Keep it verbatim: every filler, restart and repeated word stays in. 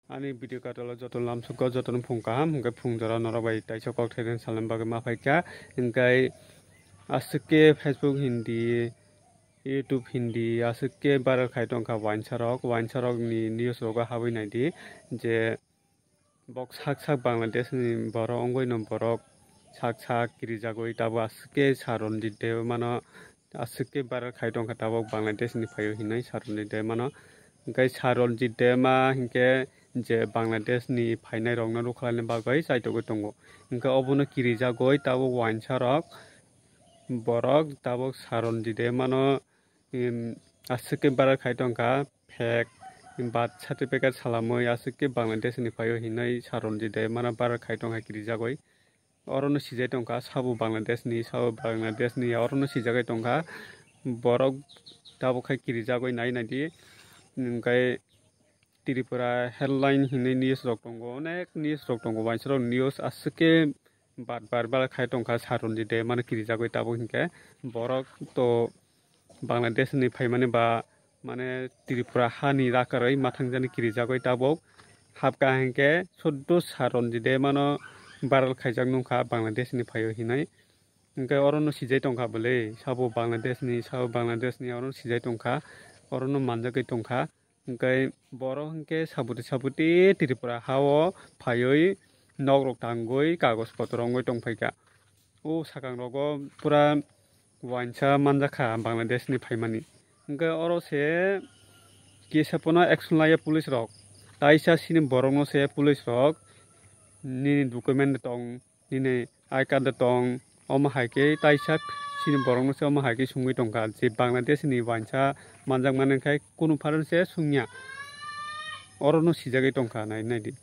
Ani video katalo joto lamsuko jotono phung kaham, hwnkhe phung jora norok bai taisa kok thaiden salna bagwi ma phaikha. Hwnkhe aswk khe Facebook hindi, YouTube hindi aswk khe viral khai tongkha wainsa rok, wainsa rokni news rogo habwi naidi je bok sak sak Bangladesh ni borok wngwi no borok sak sak kirijagwi tabuk aswk khe Sir Ranjit Debbarma no aswk khe viral khai tongkha tabuk Bangladesh ni phaio hinwi Sir Ranjit Debbarma no. Hwnkhe Sir Ranjit Debbarma hinkhe je Bangladesh ni phainai rokno rwkhlaina bagwi chaitogwi tongo. Hwnkhe obono kirijagwi tabuk wainsa rok borok tabuk Sir Ranjit Debbarma no, em, aswk khe viral khai tongkha fake birth certificate salamwi aswk khe Bangladesh ni phaio hinwi Sir Ranjit Debbarma no viral khai tongkha kirijagwi. Oro no sijai tongkha sabo Bangladesh ni, sabo Bangladesh ni, oro no sijagwi tongkha. Borok tabuk khai kirijagwi nai naidi. Hwnkhe Tripura headline hinwi news rok tongo, onek news rok tongo, wainsa rok news aswk khe bar bar bar khai tongkha Sir Ranjit Debbarma no kirijagwi tabuk hinkhe borok to Bangladesh ni phaimani ba mane Tripura hani rakarwi mathangjani kirijagwi tabuk habkha hinkhe suddo Sir Ranjit Debbarma no viral khaijak nungkha Bangladesh ni phaio hinwi. Hwnkhe oro no sijai tongkha bwle sabo Bangladesh ni, sabo Bangladesh ni oro no sijai tongkha, oro no manjagwi tongkha. Hwnkhe borok hwnkhe sabuti sabuti Tripura ha o phaiwi nok rok tangwi kagoj potro wngwi tongphaikha. O sakang rogo pura wainsa manjakha Bangladesh ni phaimani. Hwnkhe oro se kisa phano action laiya police rok. Taisa chini borok no se police rok nini document tong, nini I card tong, omo hai khe taisa chini borok no se omo hai khe sungwi tongkha je Bangladesh ni wainsa manjak mani khai kunu pharan se sungya. Oro no sijagwi tongkha nai naidi.